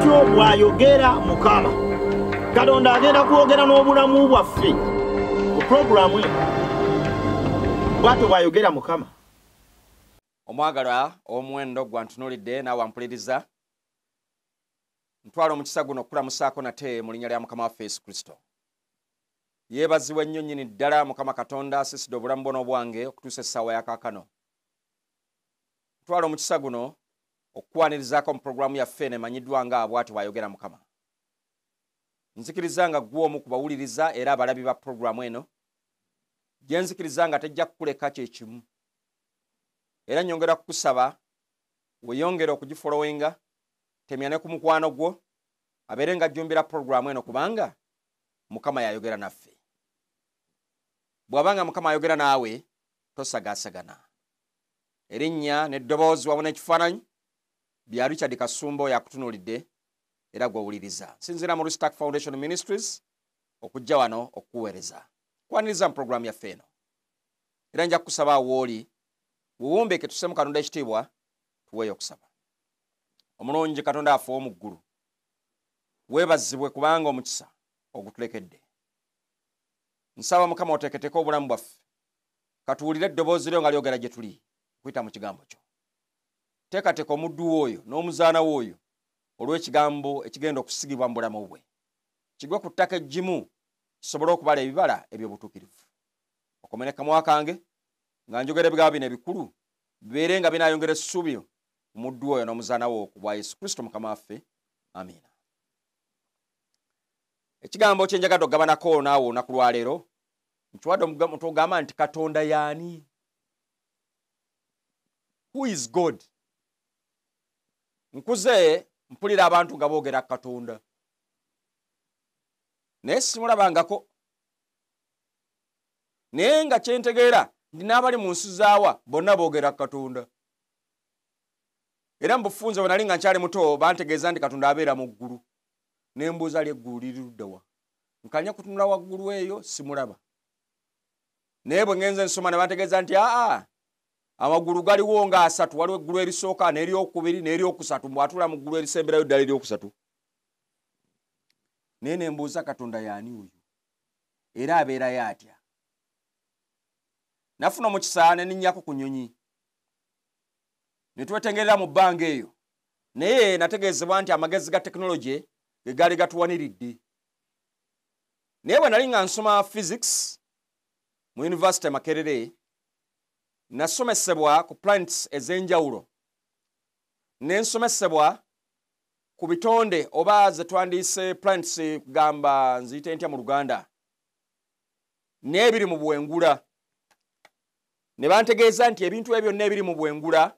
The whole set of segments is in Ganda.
Bw'atyo bw'ayogera Mukama. Katonda agenda kwogera n'obulamu bwaffe ku pulogulaamu eno. Bw'atyo bw'ayogera Mukama. Omwagalwa omuwendo gwantunuulidde naawe ampuliriza, ntwala omukisa guno okukulamusaako nate mu linnya lya Mukama waffe Yesu Kristo. Yeebazibwe nnyo nnyini ddala Mukama Katonda asiisidde obulamu bwo n'obwange okutuusa essaawa ya kaakano. Ntwala omukisa guno okukwanirizaako mu pulogulaamu yaffe eno emanyiddwa nga Bw'atyo bw'ayogera Mukama. Nzikiriza nga ggwe omu ku bawuliriza era abalabi ba pulogulaamu eno, gye nzikiriza nga tejja kukuleka kye kimu. Era nnyongera kukusaba weeyongere okugifolowinga, temya ne ku mukwano gwo abeere nga ajjumbira pulogulaamu eno, kubanga Mukama yayogera naffe. Bw'aba nga Mukama ayogera naawe, tosagaasagana. Erinnya n'eddoboozi wamu n'ekifaananyi bya Richard Kasumba oyo akutunuulidde era gw'owuliriza. Nsinziira mu Rustak Foundation Ministries okujja wano okukuweereza. Kwaniriza mu pulogulaamu yaffe eno. Era nja kukusaba awo w'oli wuwumbeke tussemu Katonda ekitiibwa, tuweeyo okusaba. Omulungi Katonda affe ow'omu ggulu, weebazibwe kubanga omukisa ogutulekedde. Nsaba Mukama oteeketeeke obulamu bwaffe, katuwulire eddoboozi lyo nga lyogera gye tuli okuyita mu kigambo kyo. Teekateeka omuddu w'oyo n'omuzaana w'oyo olw'ekigambo ekigenda okusigibwa mu bulamu bwe, kigwe ku ttaka eggimu kisobole okubala ebibala eby'obutuukirivu. Okomene kamwa kange nga njogera ebigambo bino ebikulu, bibeere nga binaayongera essuubi omuddu oyo n'omuzaana wo ku bwa Yesu Kristo Mukama waffe. Amiina. Ekigambo kye njagadde okugabanako naawe olunaku lwaleero nkiwadde omutwe ogamba nti Katonda y'ani? Who is God? Nkuze mpulira abantu nga boogera Katonda, naye simulabangako. Naye nga kyentegeera nti n'abali mu nsi zaawa bonna boogera Katonda. Era mu bufunze bwe nali nga nkyali muto bantegeeza nti Katonda abeera mu ggulu. Ne mbuuza li eggulu liri ludda wa? Nkanya kutunula waggulu eyo simulaba. Naye bwe ngenze nsoma ne bantegeeza nti aa, amagulu galiwo nga asatu, waliwo eggulu erisooka n'eryokubiri n'eryokusatu, mbu atuula mu ggulu erisemberayo ddala eryokusatu. Naye ne mbuuza Katonda y'ani oyo? Era abeerayo atya? Nafuna omukisa ne ninnyako ku nnyonyi, ne twetengerera mu bbanga eyo. Naye nategeezebwa nti amagezi ga tekinologi ge gaali gatuwaniridde. Naye bwe nali nga nsoma physics mu University Makerere, nasomesebwa ku planets ez'enjawulo, ne nsomesebwa ku bitonde oba ze twandiise planets, kugamba nziyite ntya mu Luganda, n'ebiri mu bwengula. Ne bantegeeza nti ebintu ebyo byonna ebiri mu bwengula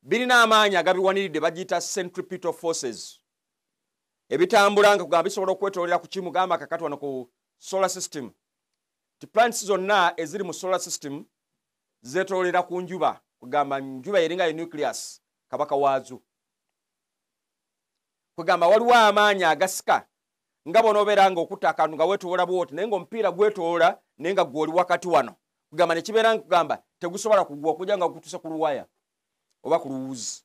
birina amaanyi agabiwaniridde, bagiyita centripetal forces, ebitambula nga kugamba bisobola okwetoolera ku kimu. Gamba kakati wano ku solar system, ti planets zonna eziri mu solar system zeetoolera ku njuba, kugamba njuba eringa ye nucleus, kabaka waazo. Kugamba waliwo amaanyi agasika nga bw'onoobeera nga okutta akantu nga weetoola bw'oti, naye ng'omupiira gwetoola naye nga gw'oli wakati wano, kugamba ne kibeera nga kugamba tegusobola kugwa okujja nga gutuuse ku luwaya oba ku luwuzi.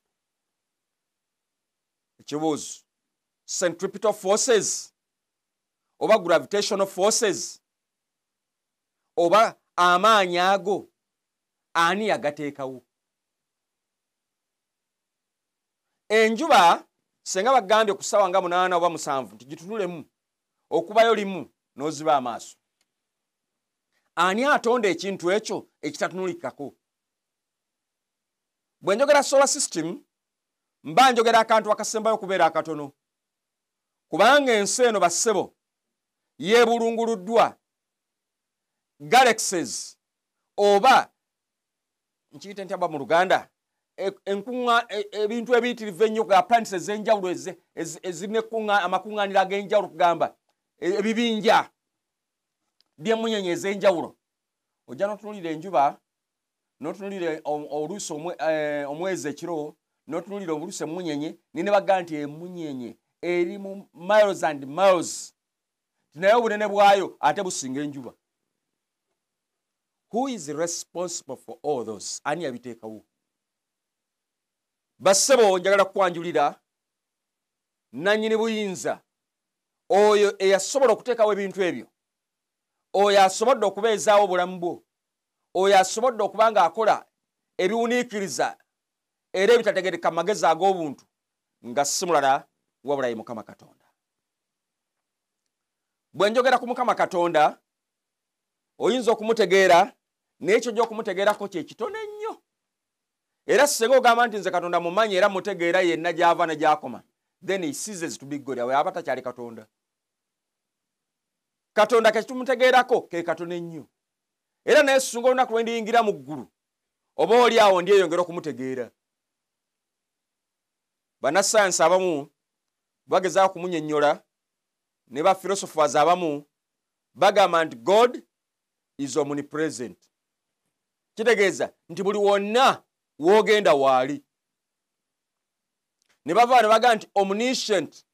Ekibuuzo, centripetal forces oba gravitational forces oba amaanyi ago ani yagateekawo? Enjuba senga bagambye ku ssaawa nga 8 oba 7 nti gitunulemu, okubayo limu n'oziba amaaso, ani atonda ekintu ekyo ekitatunulikako? Bwe njogera solar system mba njogera akantu akasembayo okubeera akatono, kubanga ensi eno bassebo yeebulunguluddwa galaxies, oba nkiyite ntya mu Luganda, ebintu ebiyitirivu ennyo, ga planets ez'enjawulo ezirina amakuŋŋaaniro ag'enjawulo, kugamba ebibinja by'emmunyenye ez'enjawulo. Ojja n'otunuulira enjuba, n'otunuulira oluusi omwezi ekiro, n'otunuulira oluusi emmunyenye, naye ne bagamba nti emmunyenye eri mu miles and miles, naye obunene bwayo ate businga enjuba. Who is responsible for all those? Ani yabiteekawo? Bassebo, njagala kukwanjulira Nannyini buyinza, oyo eyasobola okuteekawo ebintu ebyo, oyo asobodde okubeezaawo obulamu bwo, oyo asobodde okuba ng'akola ebiwuniikiriza era ebitategereka mu magezi ag'obuntu, nga si mulala wabula ye Mukama Katonda. Bwe njogera ku Mukama Katonda, oyinza okumutegeera, naye ekyo ojja okumutegeerako kye kitono ennyo. Era singa ogamba nti nze Katonda mumanyi era mutegeera yenna gy'ava ne gy'akoma, then he ceases to be God. Awo aba takyali Katonda. Katonda ke tumutegeerako ke katono ennyo. Era naye singa olunaku lwe ndiyingira mu ggulu, oba oli awo ndyeyongera okumutegeera. Bannasayansi abamu bagezaako kumunnyonnyola, ne ba philosophers abamu bagamba nti God is omnipresent. Kitegeeza nti buli wonna w'ogenda waali. Ne bava ne bagamba nti omniscient,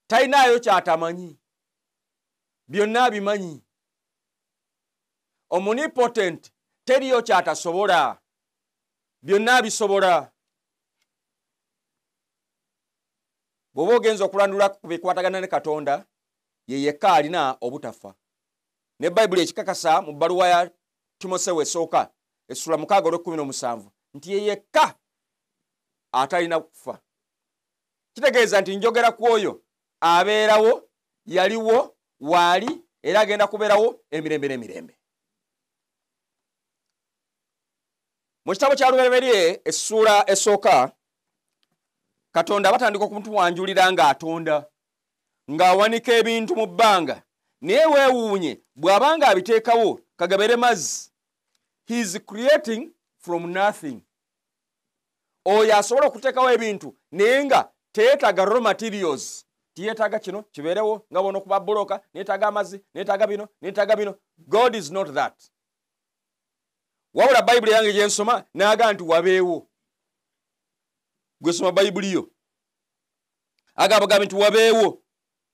talinaayo ky'atamanyi, byonna abimanyi. Omnipotent, teriyo ky'atasobola, byonna abisobola. Bw'oba ogenza okulandula ku bikwatagana ne Katonda, ye yekka alina obutafa. Ne Bayibuli ekikakasa mu bbaluwa ya Timoseewo esooka essula 6:17 nti ye yekka atalina kufa. Kitegeeza nti njogera ku oyo abeerawo, yaliwo, waali, era agenda kubeerawo emirembe n'emirembe. Mu kitabo kya Lubereberye essuula esooka, Katonda batandika okumutuwanjulira ng'atonda, ng'awanika ebintu mu bbanga, naye weewuunye bw'abanga abiteekawo kagabere mazzi. He is creating from nothing. Oyo asobola okuteekawo ebintu naye nga teyeetaaga raw materials. Tiyeetaaga kino kibeerewo nga bona okuba buloka, neetaaga amazzi, neetaaga bino, neetaaga bino. God is not that. Wabula Bayibuli yange gye nsoma n'agamba nti wabeewo. Gwe soma Bayibuli yo. Agamba nti wabeewo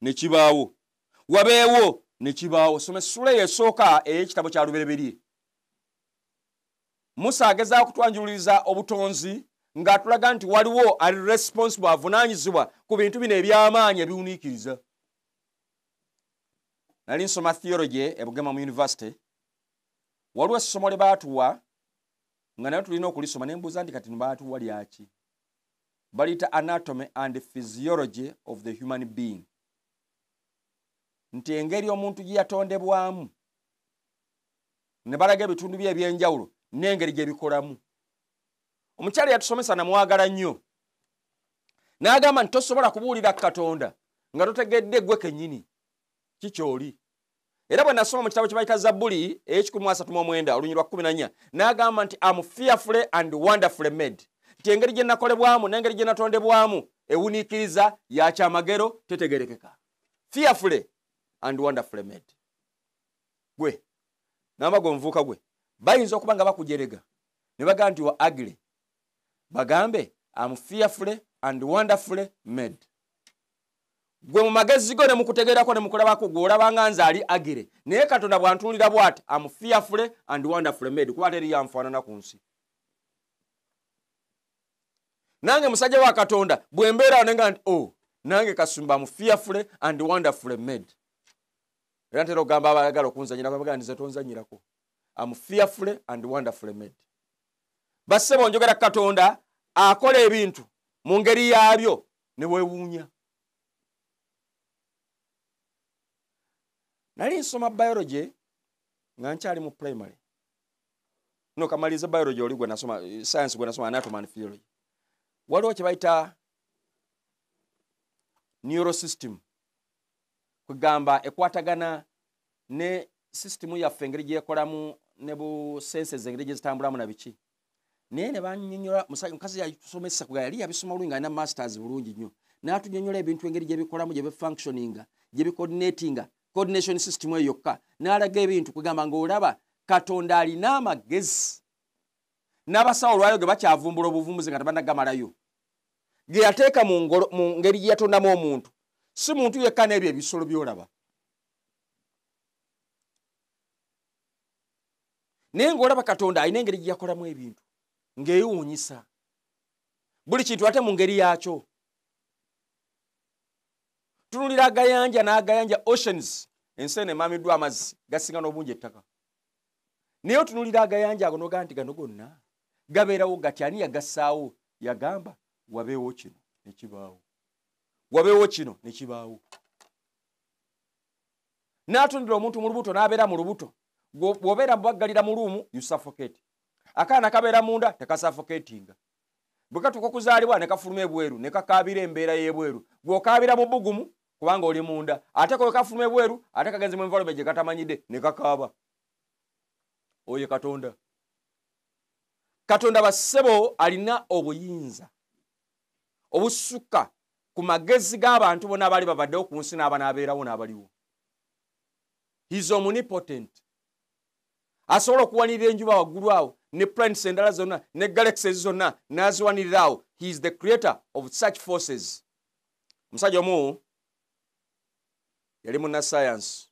ne kibaawo. Wabeewo ne kibaawo. Soma essula eyo esooka ey'ekitabo kya Lubereberye. Musa agezaako kutwanjuliriza obutonzi ng'atulaga nti waliwo ali responsible, avunaanyizibwa ku bintu bino eby'amaanyi ebiwuniikiriza. Nali nsoma theology e Bugema mu university. Waliwo essomo lye baatuwa nga naye tulina okulisoma, ne mbuuza nti kati baatuwa lyaki? Baliyita anatomy and physiology of the human being. Nti engeri omuntu gye yatondebwamu, ne balaga ebitundu bye eby'enjawulo n'engeri gye bikolamu. Omukyala yatusomesa namwagala nnyo, n'agamba nti tosobola kubuulira Katonda nga totegedde ggwe kennyini kikyoli. Era bwe nasoma mu kitabo kye bayita Zabbuli ey'e139 olunyiriri lwa 14, n'agamba nti am fearfully and wonderfully made. Nti engeri gye nakolebwamu n'engeri gye natondebwamu ewuniikiriza, ya kyamagero, tetegerekeka. Fearfully and wonderfully made. Gwe namba gwe omuvubuka gwe bayinza okuba nga bakujerega ne bagamba nti wa ugly, bagambe am fearfully and wonderfully made. Gwe mu magezi go ne mukutegeerako ne mukulabako gwe olaba nga nze ali ugly, naye Katonda bw'antunuulira bw'ati am fearfully and wonderfully made, kuba teri yanfaanana ku nsi. Nange musajja wa Katonda bwe mbeera awo nenga nti oh, nange Kasumba am fearfully and wonderfully made. Era ntera okugamba abayagala okunzanyira bagamba nti nze tonzanyirako. Am fearfully and wonderfully made. Bassebo njogera Katonda akola ebintu mu ngeri yaabyo ne weewuunya. Nali nsoma biology nga nkyali mu primary. No kamaliza biology oli gwe nasoma science gwe nasoma anatomy and physiology. Waliwo kye bayita neurosystem, kugamba ekwatagana ne system yaffe engeri gyekolamu ne bu senses engeri gye zitambulamu na biki. Naye ne bannyonnyola, mukazi yatusomesa kuga yali yabisoma bulungi ng'alina masters bulungi nnyo, n'atunyonnyola ebintu engeri gye bikolamu, gye bifunctioninga, gye bicoordinatinga, coordination system eyo yokka, n'alaga ebintu kugamba ng'olaba Katonda alina amagezi. N'abasawo olwayo ge bakyavumbula obuvumbuzi nga tebannagamalayo, ge yateeka mu ngeri gye yatondamu omuntu, si muntu yekka n'ebyo ebisolo by'olaba. Naye ng'olaba Katonda alina engeri gye yakolamu ebintu ng'ewuunyisa, buli kintu ate mu ngeri yaakyo. Tunulira agayanja n'agayanja, oceans, ensi eno emamiddwa amazzi gasinga n'obungi ettaka. Naye otunulira agayanja ago n'ogamba nti gano gonna gabeerawo gati, ani yagassaawo? Yagamba wabeewo kino ne kibaawo, wabeewo kino ne kibaawo. N'atundira omuntu mu lubuto n'abeera mu lubuto. Bw'obeera bwaggalira mu room, you suffocate. Akaana kabeera munda tekasuffocatinga. Bwe katuuka okuzaalibwa ne kafuluma ebweru ne kakaabira embeera y'ebweru. Bw'okaabira mu bbugumu kubanga oli munda, ate ko kafuluma ebweru ate kagenze mu environment gye katamanyidde ne kakaaba. Oyo Katonda. Katonda bassebo alina obuyinza obusukka ku magezi g'abantu bonna abaali babaddewo ku nsi n'abanaabeerawo n'abaliwo. He is omnipotent. Asobola okuwanirira enjuba waggulu awo ne planets endala zonna ne galaxies zonna n'aziwanirira awo. He is the creator of such forces. Omusajja omu yali munnasayansi,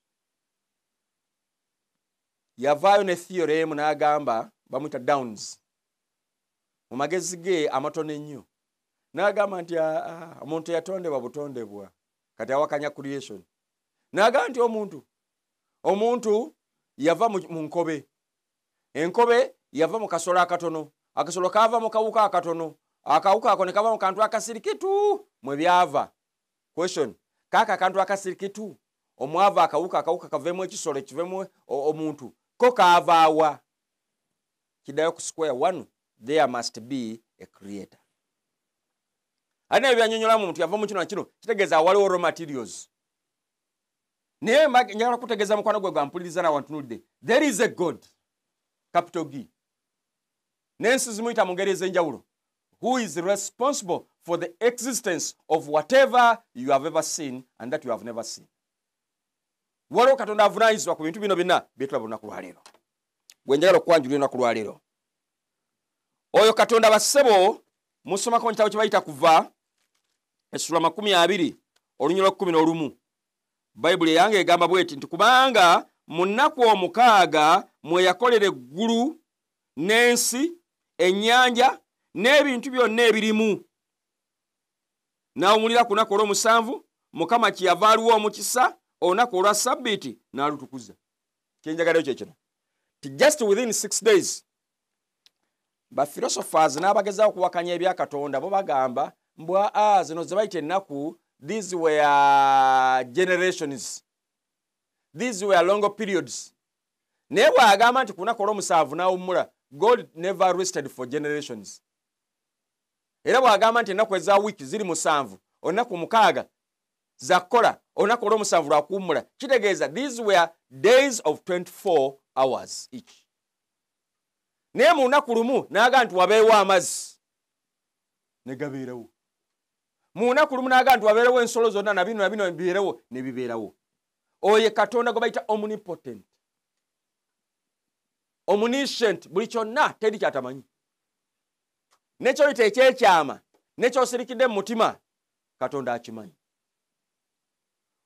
yavaayo ne theory emu n'agamba, bamuyita Downs, mu magezi ge amatono ennyo n'agamba nti omuntu yatondebwa butondebwa. Kati awakanya creation, n'agamba nti omuntu yava mu nkobe, enkobe yava mu kasolo akatono, akasolo kaava mu kawuka akatono, akawuka ako ne kava mu kantu akasirikitu mwe byava. Question, kaaka akantu akasirikitu omwava akawuka, akawuka kaveemu ekisolo kiveemu omuntu, ko kaavaawa? Kiddayo ku square one, there must be a creator. Ate naye byanyonyolamu omuntu yava mu kino na kino, kitegeeza waliwo raw materials. Naye njagala kutegeeza mukwano gwe gwampuliriza nawe wantunulidde, there is a God, capital G, n'ensi zimuyita mu ngeri ez'enjawulo, who is responsible for the existence of whatever you have ever seen and that you have never seen. Waliwo Katonda avunaanyizibwa ku bintu bino byonna byetulaba olunaku lwaleero. Gwe njagala okwanjula olunaku lwaleero, oyo Katonda bassebo musomako mu kitabo kye bayita Kuva essula 20 olunyiriri 11. Bayibuli eyange egamba bweti nti kubanga mu nnaku 6 mwe yakolera eggulu n'ensi, ennyanja n'ebintu byonna ebirimu, n'awumulira ku lunaku olw'omusanvu, Mukama kyeyava aliwo omukisa olunaku olwa sabbiiti n'alutukuza. Kyenjagalayo kye kino ti just within 6 days. Baphilosophers n'abagezaako okuwakanya ebya Katonda bo bagamba mbwa zino ze bayita ennaku, these were generations, these were longer periods. Naye bw'agamba nti ku lunaku olw'omusanvu n'awummula, God never rested for generations. Era bw'agamba nti ennaku eza wiiki ziri 7, olunaku 6 zakukola, olunaku olw'omusanvu lwakuwummula, kitegeeza these were days of 24 hours each. Naye mu lunaku lumu n'agamba nti wabeewo amazzi ne gabeerawo. Mu lunaku lumu n'agamba nti wabeerewo ensolo zonna na bino na bino bibeerewo ne bibeerawo. Oyo Katonda gwe bayita omnipotent, omniscient, buli kyonna teri kyatamanyi. N'ekyoyita ekyekyama n'ekyosirikidde mu mutima, Katonda akimanyi.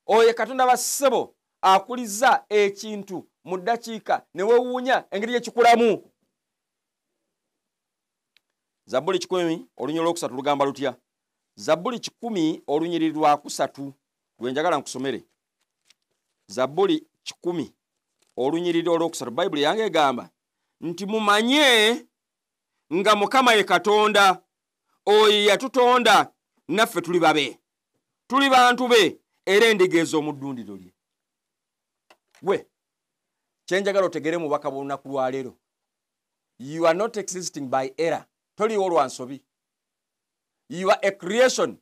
Oyo Katonda bassebo akuliza ekintu mu ddakiika ne weewuunya engeri gyekikulamu. Zabbuli 100 olunyiriri 3 lugamba lutya? Zabbuli 100 olunyiriri 3 lwe njagala nkusomere. Zabbuli 100 olunyiriri 3, Bayibuli yange egamba nti mumanye nga Mukama ye Katonda, oyo yatutonda naffe tuli babe, tuli bantu be, era endiga ez'omu ddundiro lye. Gwe kyenjagala otegere mu bubaka bw'olunaku lwaleero, you are not existing by error, toliiwo lwa nsobi. You are a creation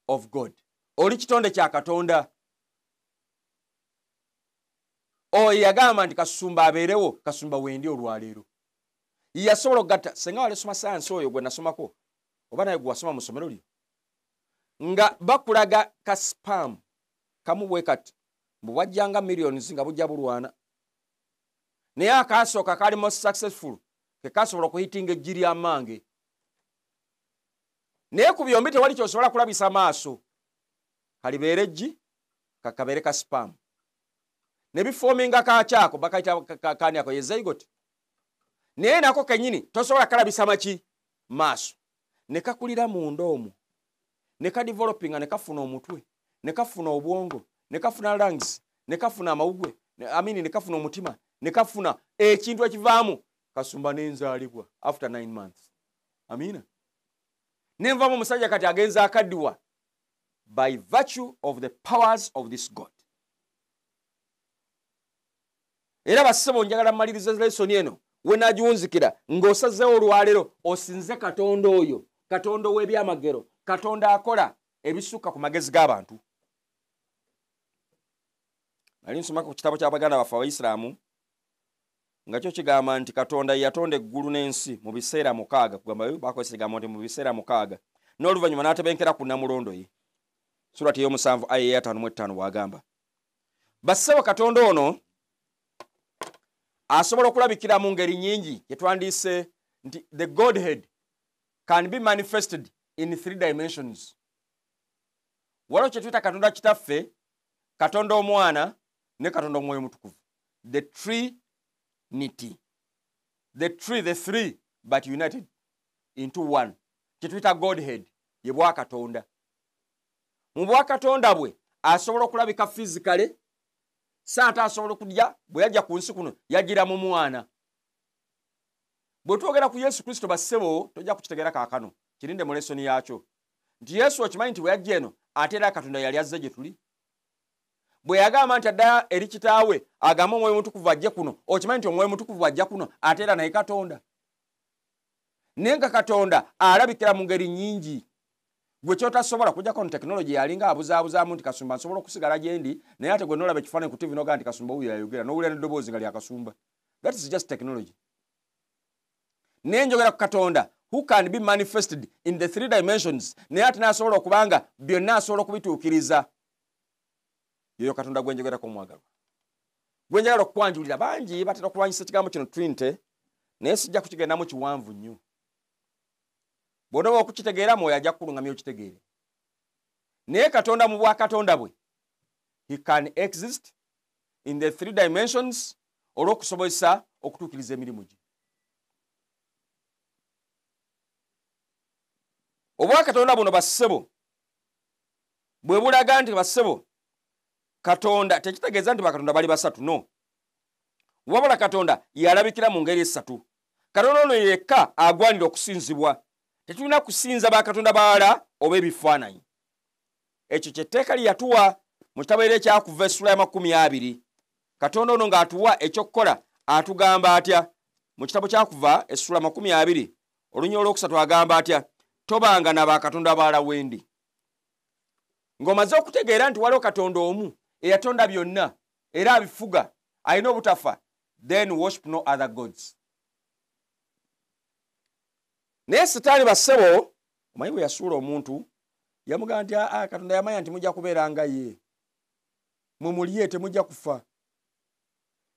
of God, oli kitonde kya Katonda. Oyo yagamba nti Kasumba abeerewo, Kasumba wendi olwaleero. Yasobola okugatta senga walisoma sayansi oyo gwe nasomako oba naye gwe wasoma mu ssomero lyo, nga bakulaga ka spam kamu bwe kati mbu bwajjanga millions nga bujja bulwana, naye akasooka kaali most successful ke kasobola okuhitinga eggi ly'amange. Naye ku byombi tewali ky'osobola kulabisa maaso, kalibeere eggi kakabeere ka spam ne bifominga kakyako bakayita kani ako ye zygote, naye nako kennyini tosobola kalabisa maki maaso, ne kakulira munda omwo ne kadevelopinga ne kafuna omutwe Ne kafuna obwongo, ne kafuna lungs, ne kafuna amawugwe, amini, ne kafuna omutima, ne kafuna ekintu ekivaamu. Kasumba nenzaalibwa after 9 months. Amina. Nenvamu omusajja kati agenza akaddiwa by virtue of the powers of this God. Era bassebo, njagala mmaliriza lesoni eno we nagiwunzikira ng'osazeewo olwaleero osinze Katonda oyo, Katonda ow'ebyamagero, Katonda akola ebisukka ku magezi g'abantu. Nali nsomako ku kitabo ky'abaganda baffe Abayisiraamu nga kyo kigamba nti Katonda yatonda eggulu n'ensi mu biseera 6, kugamba bakozesa ekigambo nti mu biseera 6, n'oluvannyuma n'atebenkera ku nnamulondo ye. Surati ey'omusanvu aya ey'ataano mu ttaano bw'agamba. Bassebo, Katonda ono asobola okulabikira mu ngeri nnyingi gyetwandiise nti the Godhead can be manifested in 3 dimensions. Waliwo kye tuyita Katonda Kitaffe, Katonda Omwana ne Katonda Omwoyo Omutukuvu. The Trinity, the tree, the three but united into one, kye tuyita Godhead, ye bwakatonda. Mu bwakatonda bwe asobola okulabika physically, saata asobola okudya. Bwe yajja ku nsi kuno yagira mu mwana. Bwe twogera ku Yesu Kristo, bassebo, tojja kukitegeera kaakano, kirinde mu lesoni yakyo, nti Yesu okimanyi nti bwe yajja eno ate era Katonda yali azze gye tuli. Bwe yagamba nti addayo eri Kitaawe agambe Omwoyo Mutukuvu ajje kuno, okimanyi nti Omwoyo Mutukuvu ajja kuno ate era naye Katonda. Naye nga Katonda alabikira mu ngeri nnyingi gwe kyotasobola kujjako no tekinologi yalinga abuzaabuzaamu nti Kasumba nsobola okusigala gye ndi, naye ate gwe nolaba ekifaananyi ku TV nogaa nti Kasumba wuyo yayogera, n'owulira n'eddoboozi nga lya Kasumba. That is just technology. Naye njogera ku Katonda who can be manifested in the 3 dimensions, naye ate n'asobola okubanga byonna asobola okubituukiriza. Yoyo Katonda gwe njogerako, omwagalwa gwe njagala okukwanjulira. Bangi batera okulwanyisa ekigambo kino Trinity, naye sijja kukigendamu kiwanvu nnyo. Bw'onoba okukitegeera, Mwoyo ajja kukulungamya okitegeere. Naye Katonda mu bwakatonda bwe, he can exist in the 3 dimensions olw'okusobozesa okutuukiriza emirimu gye. Obwakatonda buno, bassebo, bwe bulaga nti, bassebo, Katonda tekitegeeza nti bakatonda bali basatu, no, wabula Katonda yalabikira mu ngeri esatu. Katonda ono yekka agwanira okusinzibwa. Tetulina kusinza bakatonda balala oba ebifaananyi. Ekyo kyetteeka lye yatuwa mu kitabo era ekyakuva essula ya 20. Katonda ono ng'atuwa ekyokukola atugamba atya? Mu kitabo kyakuva essula 20 olunya olwokusatu agamba atya? Tobanga na bakatonda balala wendi. Ng'omaze okutegeera nti waliwo Katonda omu eyatonda byonna era abifuga, alina obutafa, then worship no other gods. Naye Sitaani, bassebo, omanyi bwe yasuula omuntu yamugamba nti aa, Katonda yamanya nti mujja kubeera nga ye, mumulye temujja kufa.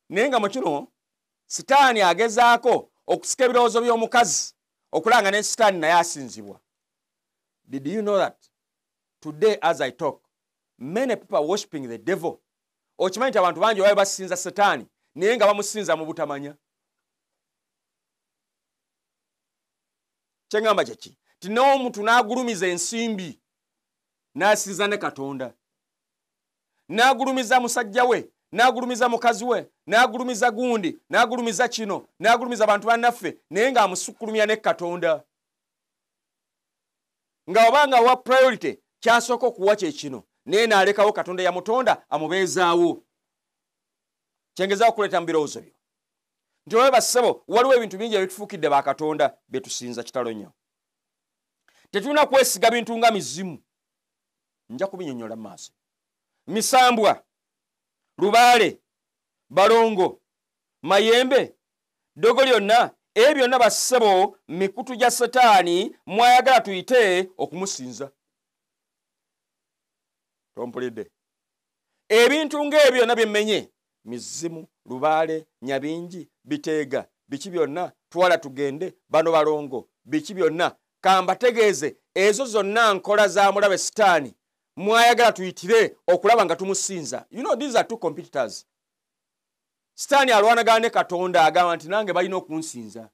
Naye nga mu kino Sitaani agezaako okusika ebirowoozo by'omukazi okulanga ne Sitaani naye asinzibwa. Did you know that today as I talk, many people are worshiping the devil? Okimanyi nti abantu bangi babe basinza Sitaani, naye nga bamusinza mu butamanya? Kyeŋŋamba kyeki? Ti n'omuntu n'agulumiza ensimbi n'asinza ne Katonda, n'agulumiza musajja we, n'agulumiza mukazi we, n'agulumiza gundi, n'agulumiza kino, n'agulumiza abantu bannaffe, naye ng'amusukkulumya ne Katonda. Nga obanga wa priority kyasooka okuwa kye kino, naye n'alekawo Katonda yamutonda amubeezaawo. Kyengezaako okuleeta mu birowoozo byo nti obe, bassebo, waliwo ebintu bingi ebitufuukidde bakatonda bye tusinza. Kitalo nnyo. Tetulina kwesiga bintu nga mizimu, nja kubinyonyola mu maaso, misambwa, lubaale, balongo, mayembe, ddogo lyonna. Ebyo byonna, bassebo, mikutu gya Setaani mwayagala tuyite okumusinza. Tompulidde? Ebintu ng'ebyo byonna byemmenye, mizimu, lubaale, nyabingi, biteega, biki byonna, twala tugende, bano balongo, biki byonna, kambategeeze, ezo zonna nkola za mulabe Sitaani mwayagala tuyitire okulaba nga tumusinza. You know, these are two competitors. Sitaani alwanagana ne Katonda, agamba nti nange balina okunsinza.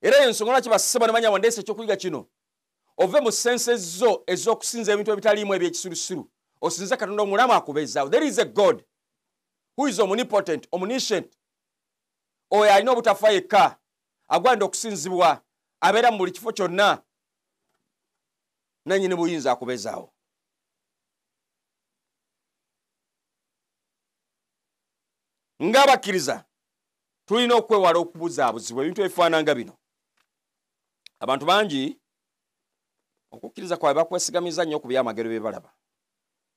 Era ensonga lwaki, bassebo, nemanya wandeesa ekyokuyiga kino, Ove mu sense zo ez'okusinza ebintu ebitaliimu ebyekisirusiru, osinze Katonda omulamu akubeezaawo. There is a God who is omnipotent, omniscient. Oyo alina obutafa yekka, agwanidde okusinzibwa, abeera mu buli kifo kyonna, nannyini buyinza akubeezaawo. Ng'abakkiriza tulina okwewala okubuzaabuzibwa ebintu ebifaanana bino. Abantu bangi okukkiriza kwabwe bakwesigamiza nnyo ku byamagero bye balaba,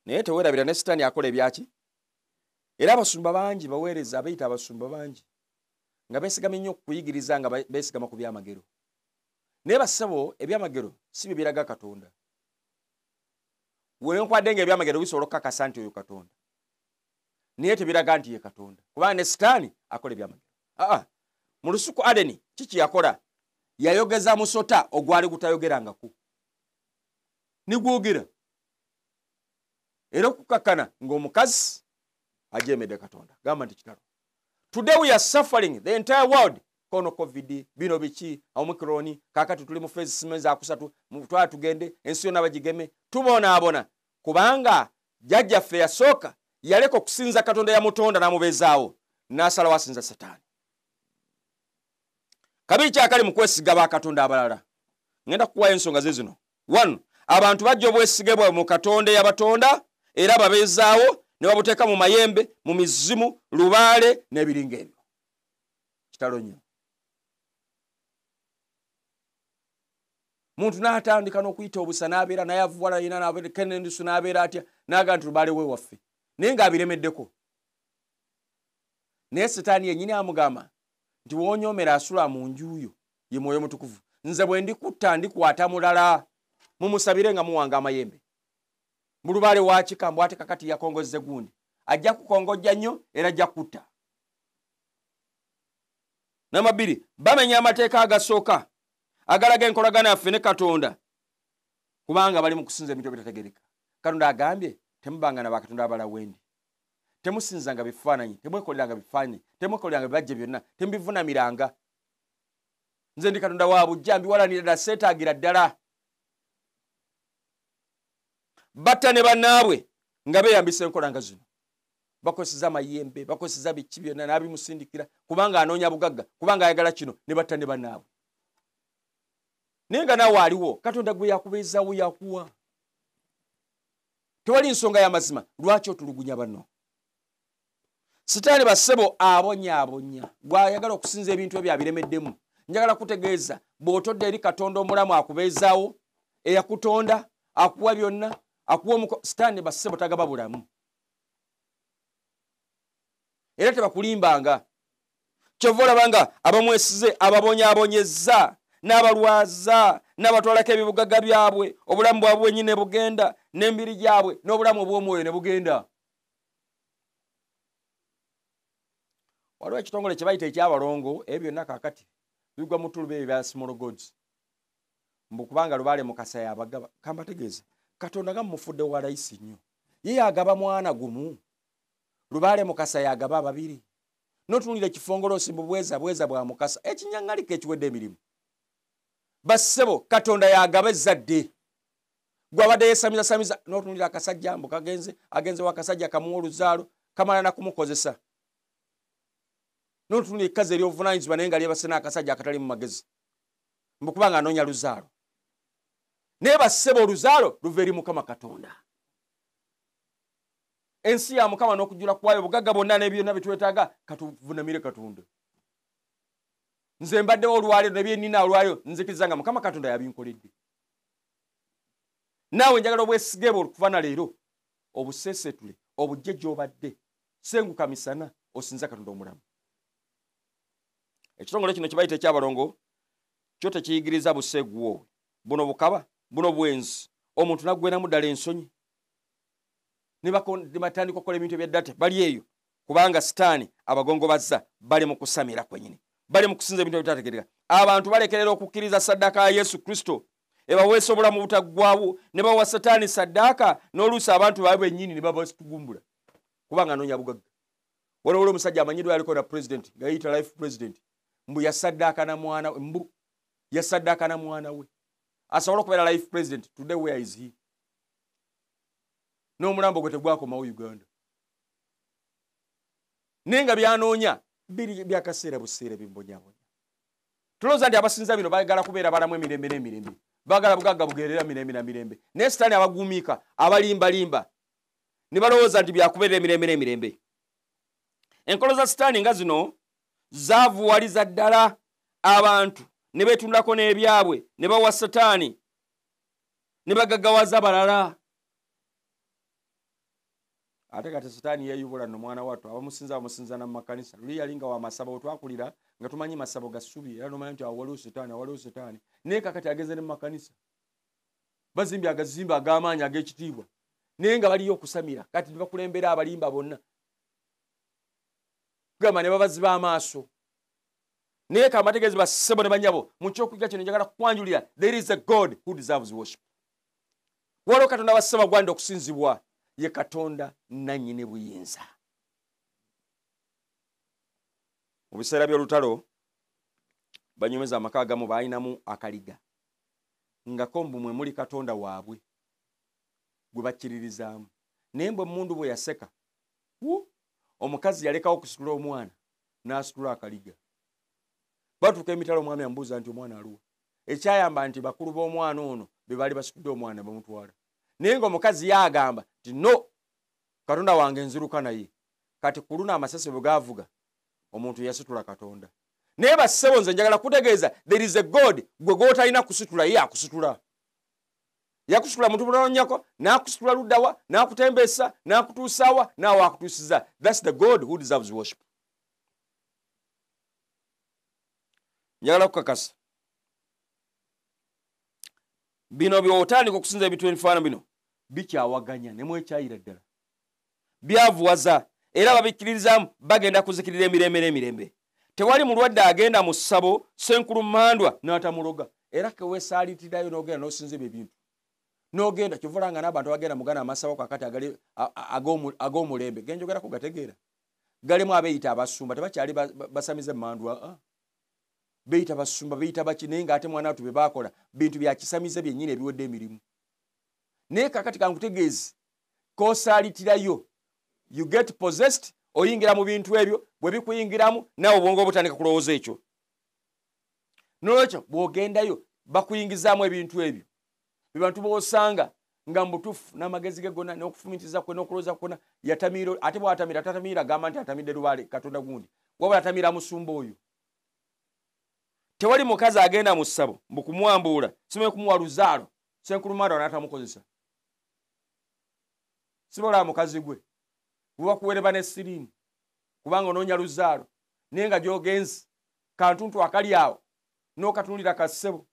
naye teweerabira ne Sitaani akola ebyaki. Era abasumba bangi baweereza, abayita abasumba bangi nga beesigamye nnyo okuyigiriza nga beesigama ku byamagero. Naye bassebo, ebyamagero si bye biraga Katonda. Wenkwadde nga ebyamagero bisobola okukakasa nti oyo Katonda, naye tebiraga nti ye Katonda, kubanga ne Sitaani akola ebyamagero. Mu lusuku Adeni kiki yakola? Yayogeza musota ogwali gutayogerangako, ne gwogera, era okukakkana ng'omukazi ajeemedde Katonda. Gamba nti kitalo. Today we are suffering, the entire world. Kono COVID, bino biki, Omicron, kakati tuli mu phase simenza zakusatu, twala tugende, ensi yonna bagigeme, tubonaabona. Kubanga jjajjaffe yasooka yaleka okusinza Katonda yamutonda n'amubeezaawo, n'asalawo asinza Setaani. Kabiri kyakali mu kwesiga bakatonda abalala. Ngenda kukuwayo ensonga ze zino. 1, abantu bajja obwesige bwabwe mu Katonda eyabatonda era babeezaawo ne babuteeka mu mayembe, mu mizimu, lubaale n'ebiringa ebyo. Kitalo nnyo. Muntu n'atandika n'okuyita obusa n'abeera n'ayavuwala yina n'abeera n'abeera atya n'agamba nti lubaale we waffe, naye ng'abiremeddeko. Naye Setaani yennyini amugamba nti w'onyoomera asula mu nju yo ye Mwoyo Mutukuvu. Nze bwe ndikutta ndikwata mulala, mumusabire nga muwanga amayembe. Mu lubaale wa kika mbw ate kakati yakongozze gundi, ajja kukongojja nnyo era ajja kutta. Namba 2, bamenya amateeka agasooka agalaga enkolagana yaffe ne Katonda, kubanga bali mu kusinza ebintu ebitategeereka. Katonda agambye temubanga na bakatonda abalala wendi, temusinzanga bifaananyi, temwekoleranga bifaananyi, temwekoleranga bibajje byonna, temubivunamiranga. Nze ndi Katonda wa bujja, mbiwalanira ddala, seetaagira ddala. Batta ne bannaabwe nga beeyambisa enkola nga zino. Bakozesa amayembe, bakozesa biki byonna n'abimusindikira, kubanga anoonya bugagga, kubanga ayagala kino, ne batta ne bannaabwe. Naye nga naawe aliwo, Katonda gwe yakubeezaawo yakuwa. Tewali nsonga y'amazima lwaki otulugunya banno. Sitaani bassebo abonyaabonya, gw'ayagala okusinza ebintu ebyo abiremeddemu. Njagala kutegeeza bw'otodde eri Katonda omulamu akubeezaawo, eyakutonda, akuwa byonna, akuwa Sitaani bassebo tagaba bulamu. Era tebakulimbanga. Kyova olaba nga abamwesize ababonyaabonyezza n'abalwaza n'abatwalako ebibugagga byabwe, obulamu bwabwe bwennyini ne bugenda, n'emibiri gyabwe n'obulamu obw'omwoyo ne bugenda. Waliwo ekitongole kye bayita ekyabalongo, ebyo byonna kaakati bigwa mu ttuluba ebyo bya small gods. Mbu kubanga lubaale Mukasa yabagaba. Kambategeeze, Katonda nga mumufudde wa layisi nnyo. Ye yagaba mwana gumu, lubaale Mukasa yagaba ababiri. N'otunuulira ekifongoloosi mbu bweza bweza bwa Mukasa, ekinyaŋŋaliko ekiwedde emirimu. Bassebo, Katonda yagaba ezzadde. Gw'abadde yeesamiza-samiza, n'otunuulira akasajja mbu kagenze, agenze w'akasajja kamuwa oluzaalo, kamala na kumukozesa. N'otunuulira ekkazi ery'obuvunaanyizibwa naye nga lyebase n'akasajja akatali mu magezi, mbu kubanga anoonya luzaalo. Naye bassebo, oluzaalo luva eri Mukama Katonda. Ensi ya Mukama n'okujjula kwayo, obugagga bwonna n'ebyonna bye twetaaga, katuvunamire Katonda. Nze mbaddewo olwaleero ne bye nnina olwaleero, nzikiriza nga Mukama Katonda yabinkoledde. Naawe njagala obwesige bwo okuva na leero, obuseeseetule, obujje gy'obadde, senguka misana, osinze Katonda omulamu. Ekitongole kino kye bayita ekyabalongo kyo tekiyigiriza buseeguwoowe. Buno bukaba, buno bwenzi, omuntu n'aggweramu ddala ensonyi. Ne batandika okukola ebintu ebya ddata, bali eyo kubanga Sitaani abagongobazza, bali mu kusamira kwennyini, bali mu kusinza ebintu ebitategeereka. Abantu balekerera okukkiriza ssaddaaka ya Yesu Kristo ebaweesa obulamu obutaggwaawo, ne bawa Setaani ssaddaaka, n'oluusi abantu baabwe bennyini ne babatugumbula kubanga anoonya bugagga. Waliwo omusajja amanyiddwa yaliko na president nga yeeyita life president, mbu yasaddaaka na mwana we, mbu yasaddaaka na mwana we. Asobola okubeera life president. Today where is he? N'omulambo gwe tegwakomawo Uganda. Naye nga byanoonya biri byakaseera buseera bimbonyabonya. Tulowooza nti abasinza bino baagala kubeera balamu emirembe n'emirembe, baagala bugagga bugerera mirembe na mirembe. Naye Sitaani abagumiika, abalimbalimba, ne balowooza nti byakubeerera emirembe n'emirembe. Enkolo za Sitaani nga zino zaavuwaliza ddala abantu ne beetundako n'ebyabwe, ne bawa Sitaani, ne bagaggawaza balala. Ate kati Sitaani yeeyubula nno mwana wattu, abamusinza bamusinza na mu makanisa. Luli yali nga wa masabo, wetwakulira nga tumanyi masabo ga ssubi, era nomanya nti awo waliwo Sitaani, awaliwo Sitaani. Naye kakati agenze ne mu makanisa, bazimbye agazimbe ag'amaanyi ag'ekitiibwa, naye nga baliyo okusamira. Kati ne bakulembera abalimba bonna, kugamba ne babaziba amaaso. Naye kambategeeze bassebo ne bannyabo, mu kyokuyiga kino njagala kukwanjulira, there is a God who deserves worship. Waliwo Katonda bassebo agwanidde okusinzibwa, ye Katonda nannyini buyinza. Mu biseera by'olutalo banyumeza amaka agamu baalinamu akaliga nga ko mbu mwe muli Katonda waabwe gwe bakkiririzaamu. Naye mbwe emmundu bwe yaseka, omukazi yalekawo okusitula omwana n'asitula akaliga. Batuuka emitala, omwami amubuuza nti omwana aluwa? Ekyayamba nti bakulu b'omwana ono be baali basitudde omwana bamutwala. Naye ng'omukazi ye agamba nti no, Katonda wange nziruka naye. Kati ku luno amasasi bwe gaavuga, omuntu yasitula Katonda. Naye bassebo, nze njagala kutegeeza, there is a God gwe gw'otalina kusitula, ye akusitula. Yakusitula muntu mulonyako, n'akusitula luddawa, n'akutembeesa, n'akutuusaawa, naawe akutuusiza. That's the God who deserves worship. Njagala kukakasa bino by'otandika okusinza ebintu ebifaanana bino bikyawaganya ne mwekyayira ddala, byavuwaza, era babikkiririzaamu bagenda kuzikirira emirembe n'emirembe. Tewali mulwadde agenda mu ssabo senkulu mandwa n'atamuloga. Era keweesaalitirayo n'ogenda n'osinza ebyo ebintu n'ogenda, kyova nga n'abantu abagenda mugana amasabo kakati agali ag'omulembe genjogerako gategeera galimu abeeyita abasumba, tebakyali basamize emandwa, beeyita basumba, beeyita baki, naye ng'ate mwana watu bye baakola bintu bya kisamize byennyini ebiwedde emirimu. Naye kakati kankutegeeze, kosaalitirayo, you get possessed, oyingira mu bintu ebyo. Bwe bikuyingiramu, naawe obwongo butandika kulowooza ekyo. Nolwekyo bw'ogendayo bakuyingizaamu ebintu ebyo. Bebantu b'osanga nga mubutuufu n'amagezi ge gonna n'okufumintiriza kwe n'okulowooza kwonna yatamiira. Ate bw'atamiira, tatamiira agamba nti atamidde lubaale Katonda gundi, wabula atamiira musumba oyo. Tewali mukazi agenda mu ssabo mbu kumwambuula, simanyi kumuwa luzaalo, senkulumanda n'atamukozesa. Sibola mukazi gwe bubakuwereba ne siriimu kubanga onoonya luzaalo, naye nga gy'ogenze kantuntu akali awo n'okatunulira kassebo,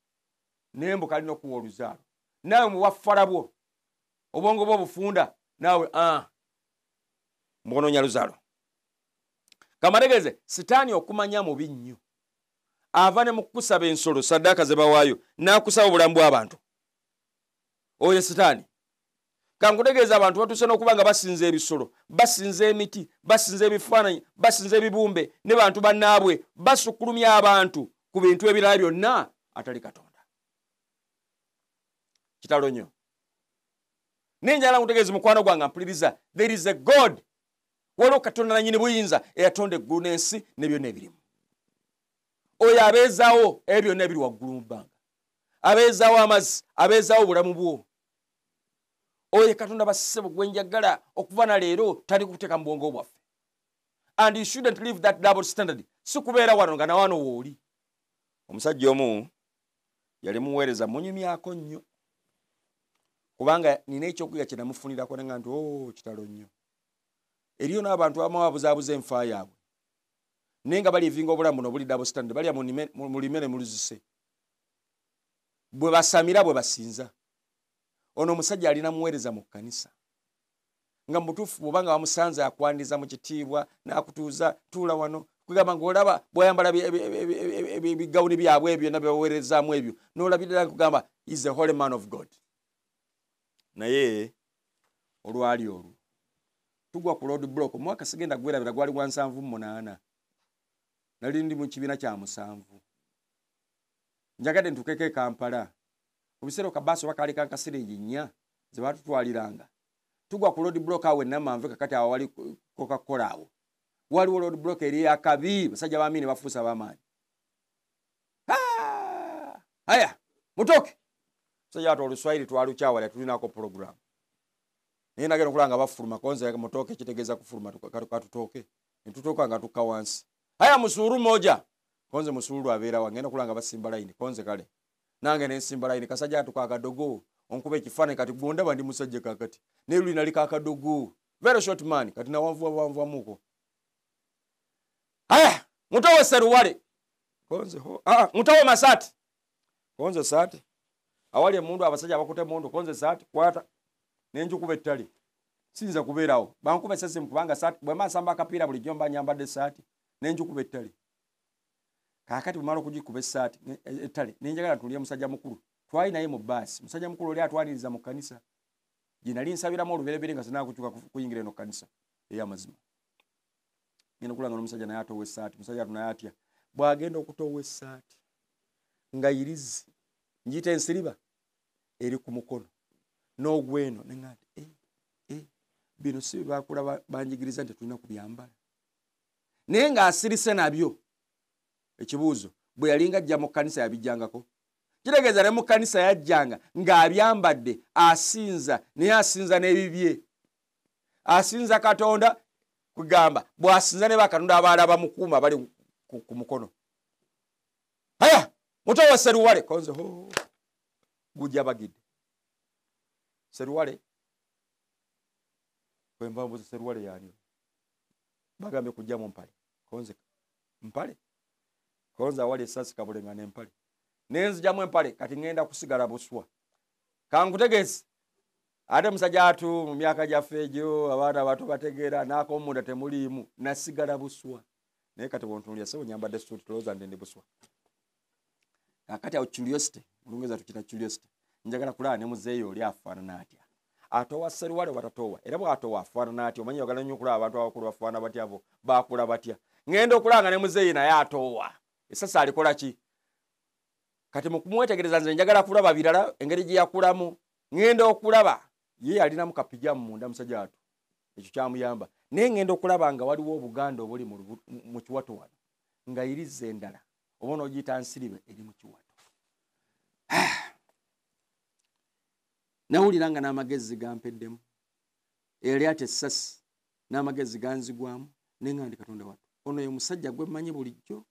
naye mbu kalina okuwa oluzaalo. Naawe muwaffala bwo obwongo bwo obufunda, naawe mbwonoonya luzaalo. Kamategeeze, Sitaani okumanya mubi nnyo, ava ne mu kukusaba ensolo saddaaka ze bawaayo n'akusaba obulamu bw'abantu. Oyo Sitaani. Kankutegeeza, abantu batuuse n'okuba nga basinza ebisolo, basinza emiti, basinza ebifaananyi, basinza ebibumbe ne bantu bannaabwe. Basukkulumya abantu ku bintu ebirala byonna atali Katonda. Kitalo nnyo. Naye njagala nkutegeeza, mukwano gwange mpuliriza, there is a God, waliwo Katonda nanyini buyinza eyatonda eggulu n'ensi ne byonna ebirimu. Oyo abeezaawo ebyo byonna ebiri waggulu mu bbanga, abeezaawo amazzi, abeezaawo obulamu bwo. Oyo Katonda bassebo gwe njagala okuva na leero tandika okuteeka mu bwongo bwaffe. And you shouldn't live that double standard, si kubeera wano nga nawano wooli. Omusajja omu yali muweereza, munyumyako nnyo kubanga nina ekyokuyiga kye namufunirako, nenga nti o oh, kitalo nnyo. Eriyo n'abantu abamu ababuzaabuza enfa yaabwe, naye nga balivinga obulamu buno obuli double standard. Balya mulime ne muluzise, bwe basamira bwe basinza. Ono omusajja alina muweereza mu kkanisa, nga mubutuufu bw'oba nga bamusanze akwaniriza mu kitiibwa n'akutuuza, tuula wano, kugamba ngaolaba bwayambala ebigawuni byabwe ebyo byonna byebaweerezaamu ebyo, n'olabirira kugamba is a holy man of God. Naye olwali olwo tugwa ku road block, omwaka sigenda gwerabira, gwali gwa 78, nali ndi mu kibiina kya musanvu. Njagadde ntukeko e Kampala. Ku biseera kabaasi oba kaali kankasiringi 4 ze baatutwaliranga. Tugwa ku road block awo Namanve, kakati awo wali Coca-Cola awo. Waliwo road block eri akabi, basajja ba Amini bafuusa ab'amaanyi. Haya, mutoke. Musajja watu oluswahili twalukyawala, tulinako program. Naye nagenda okulaba nga bafuluma, konze mutoke kitegeeza kufuluma, katutooke. Ne tutooka nga tukka wansi. Haya, musuuru moja. Konze musuuru abeera wa, ngenda okulaba nga basimba layini, konze kale. Nange ne nsimba layini, kasajja atuka akadogo. Onkuba ekifaananyi kati gondaba ndi musajja kaakati. Naye luli nali kaakadogo. Very short man, kati nawanvuwa wanvuwamuko. Haya, mutowe seruwale. Konze ho. Mutowe masati. Konze saati. Awali emundu abasajja abakutte emundu, konze saati, kwata. Nenjukuba ettale. Siyinza kubeerawo. Bankuba essasi kubanga saati, bwe mba nsamba akapiira bulijjo mba nyambadde saati, nenjukuba ettale. Kaakati bwe mmala okugikuba essaati, ettale, ne njagala ntuulire musajja mukulu. Twali naye mu bbaasi. Musajja mukulu oli atwaniriza mu kkanisa. Gye nali nsabiramu olubereberye nga sinnakukyuka kuyingira eno kkanisa ey'amazima. Ngenda okulaba nga n'omusajja naye atoowa essaati, musajja atu naye atya. Bw'agenda okutoowa essaati nga yirizi, ngiyita ensiriba eri ku mukono n'ogweno, ne ŋŋamba nti, bino si bye baakula banjigiriza nti tulina kubyambala. Naye ng'asirise nabyo. Ekibuuzo, bwe yalinga ajja mu kkanisa yabijjangako? Kitegeeza ne mu kkanisa yajjanga ng'abyambadde, asinza, naye asinza n'ebibye. Asinza Katonda, kugamba bw'asinza ne bakatonda abalala bamukuuma bali ku mukono. Haya, mutowe seruwale. Konze ho, gujja bagidde. Seruwale, bwe mba mbuuza seruwale y'ani? Bagambye kujjamu mpale. Konze mpale? Konze awali essasi kabulenga n'empale. Ne nzijamu empale, kati ŋŋenda kusigala buswa. Kankutegeeze, ate musajja atu mu myaka gyaffe egyo abaana abato bategeera n'akomunda temuliimu, nasigala buswa. Naye kati bw'ontunuulira ssebo nyambadde suuti, tolowooza nti ndi buswa. Kaakati awo curiosity, mu Lungereza tukiyita curiosity, njagala kulaba ne muzeeyi oli afaanana atya. Atoowa seruwale oba tatoowa? Era bw'atoowa afaanana atya? Omanyi oyagala nnyo okulaba abantu abakulu bafaanana batya abo, baakula batya? Ŋŋenda okulaba nga ne muzeeyi naye atoowa. Essasi alikola ki? Kati mu kumwetegereza nze njagala kulaba birala engeri gye yakulamu. Ŋŋenda okulaba ye yalinamu kapijamu munda musajja watu. Ekyo kyamuyamba. Naye ŋŋenda okulaba nga waliwo obuganda obuli mu kiwato wano, nga yiriza endala oba onoogiyita nsiribe eri mu kiwato. Nawulira nga n'amagezi gampeddemu. Eyali ate essasi n'amagezi ganzigwamu, ne ŋŋamba nti Katonda wattu, ono ye musajja gwe mmanyi bulijjo,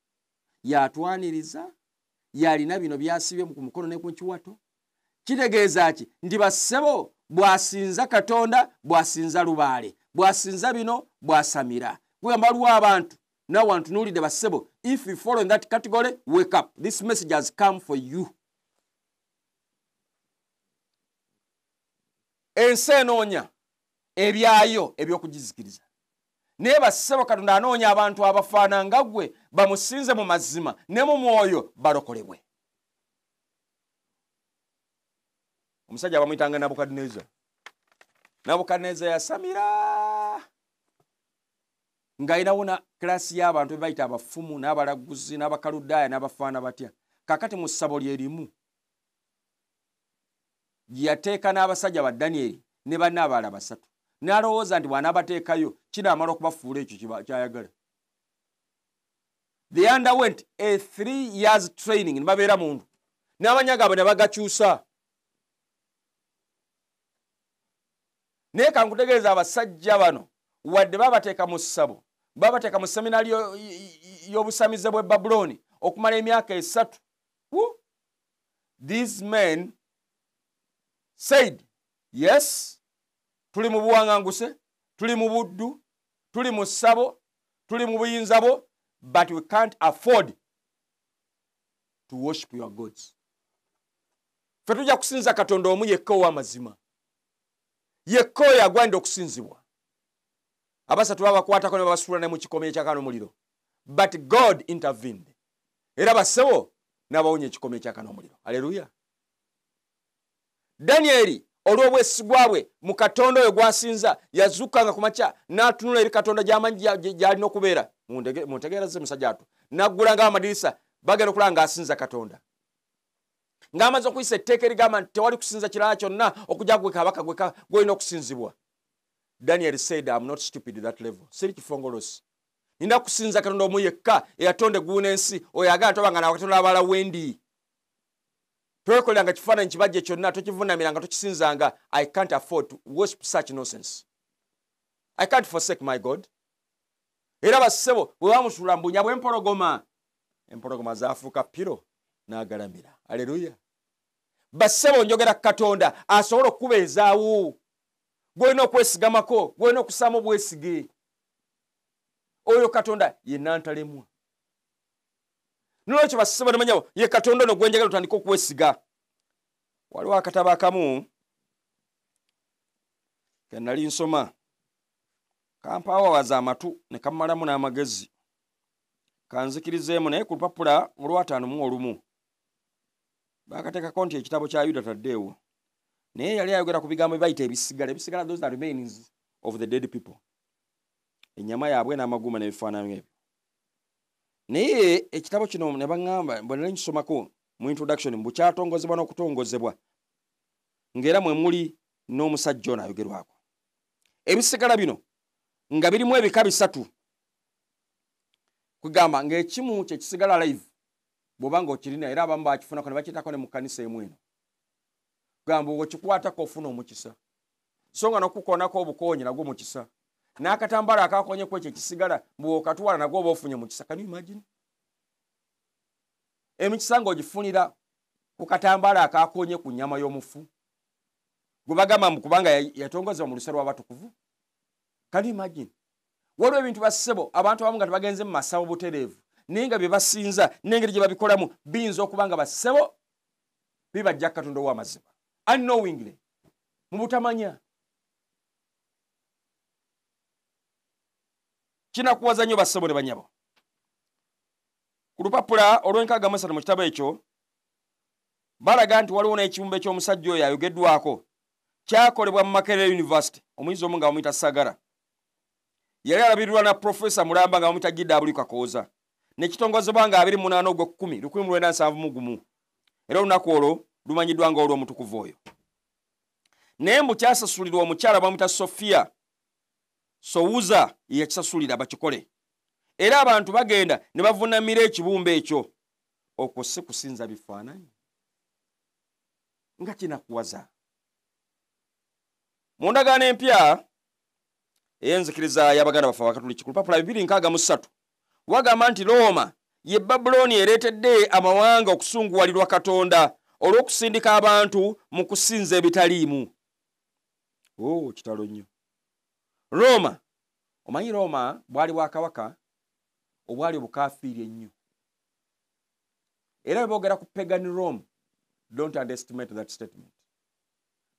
y'atwaniriza, y'alina bino by'asibye ku mukono ne ku kiwato. Kitegeeza ki? Nti bassebo bw'asinza Katonda, bw'asinza lubaale, bw'asinza bino, bw'asamira. Kugamba waliwo abantu, naawe wantunuulidde bassebo, if you follow in that category, wake up. This message has come for you. Ensi enoonya ebyayo eby'okugizikiriza. Naye bassebo Katonda anoonya abantu abafaanana nga ggwe, bamusinze mu mazima ne mu mwoyo balokolebwe. Omusajja bamuyitanga Nabukadduneeza. Nabukadduneeza yasamira ng'alinawo na kilasi y'abantu be bayita abafumu n'abalaguzi n'abakaludaaya n'abafaana batya. Kaakati mu ssabo lye limu yateeka n'abasajja ba Danyeri ne banne abalala basatu. N'alowooza nti bw'anaabateekayo kinaamala okubafuula ekyo ky'ayagala. They underwent a 3 years training ne babeera mundu. N'amannya gaabwe ne bagakyusa. Naye kankutegeeza abasajja bano wadde babateeka mu ssabo, babateeka mu seminari y'obusamize bw'e Babulooni okumala emyaka 3. These men said, yes, tuli mu buwanganguse, tuli mu buddu, tuli mu ssabo, tuli mu buyinza bwo, but we can't afford to worship your gods. Ffe tujja kusinza Katonda omu yekka ow'amazima. Yekka oyo agwanidde okusinzibwa. Abasatu babakwatako ne babasuula ne mu kikoomi ekyaka n'omuliro. But God intervened. Era bassebo n'abawonya ekikoomi ekyaka n'omuliro. Haleluya. Danyeri olw'obwesigwa bwe mu Katonda oyo gw'asinza, yazuukanga ku makya n'atunula eri Katonda gy'amanyi gy'alina okubeera. Muntegeereze musajja atu. N'aggulanga amadirisa, bagenda okulaba ng'asinza Katonda. Ng'amaze okuyisa etteeka erigamba nti tewali kusinza kirala kyonna okujja gwe kabaka gwolina okusinzibwa. Daniel said, I'm not stupid at that level. Siri kifongolosi. Nina kusinza Katonda omu yekka eyatonda eggulu n'ensi, oyo agala tobanga na bakatonda abalala wendi. Toyekoleranga kifaananyi kibajje kyonna, tokivuunamiranga, tokisinzanga. I can't afford to worship such nonsense. I can't forsake my God. Era bassebo bwe bamusuula mu bunnya bw'empologoma, empologoma zaafuuka piro n'agalamira. Aleluya. Bassebo njogera Katonda asobola okukubeezaawo. Gw'olina okwesigamako, gw'olina okussaamu obwesige. Oyo Katonda ye nantalemwa. Nolwekyo bassebo ne bannyabo, ye Katonda ono gwe njagala otandike okwesiga. Waliwo akatabo akamu ke nali nsoma, kampaawawaza amatu ne kammalamu n'amagezi, kanzikirizeemu, naye ku lupapula olwataano mu olumu baakateekako nti ekitabo kya Yuda taddeewo, naye yali ayogera ku bigambo bye bayita ebisigala. Ebisigala, those are remains of the dead people, ennyama yaabwe n'amagumba n'ebifaananyi ebyo. Naye ekitabo kino ne baŋŋamba, bwe nali nkisomako mu introduction, mbu kyatongozebwa n'okutongozebwa ng'era mwe muli n'omusajja ono ayogerwako. Ebisigala bino nga birimu ebika bisatu, kugamba ng'ekimu kye kisigala live bw'oba ng'okirina, era abamu bakifunako ne bakiyitako ne mu kkanisa emu eno, kugamba bw'okikwatako ofuna omukisa, so nga n'okukoonako obukoonyi nagwo mukisa, n'akatambala akakonye ku ekyo ekisigala bw'okatwala nagwo oba ofunye mukisa. Can you imagine? Emikisa ng'ogifunira ku katambaala akakonye ku nnyama y'omufu gwe bagamba mbu kubanga yatongozebwa mu lusa lw'abatukuvu. Can you imagine? Waliwo ebintu bassebo abantu abamu nga tebagenze mu masabo butereevu, naye nga bye basinza n'engeri gye babikolamu biyinza okuba nga bassebo bibajja Katonda ow'amazima unknowingly, mu butamanya. Kinakuwaza nnyo bassebo ne bannyabo. Ku lupapula olw'enkaaga mu esatu mu kitabo ekyo balaga nti waliwo n'ekibumbe ky'omusajja oyo ayogeddwako kyakolebwa mu Makerere University, omuyizi omu nga bamuyita Sagara. Yali alabirirwa na Profesa Mulamba nga bamuyita Gida Abuli Kakooza, ne kitongozebwa nga 28 ogw'ekkumi 1971, era olunaku olwo lumanyiddwa nga olw'omutukuvu oyo. Naye mbu kyasasulirwa omukyala bamuyita Sophia Souza yeyakisasulira bakikole, era abantu bagenda ne bavuunamira ekibumbe ekyo. Okwo si kusinza bifaananyi nga kinakuwaza. Mu ndagaano empya ey'enzikiriza y'abaganda baffe Abakatuliki ku lupapula 263 wagamba nti Rooma ye Babulooni ereetedde amawanga okusunguwalirwa Katonda olw'okusindika abantu mu kusinza ebitaliimu. Oh, kitalo nnyo. Rooma, omanyi Rooma bwali bwakabaka obwali obukafiiri ennyo, era bwe boogera ku pagan Rome, don't underestimate that statement.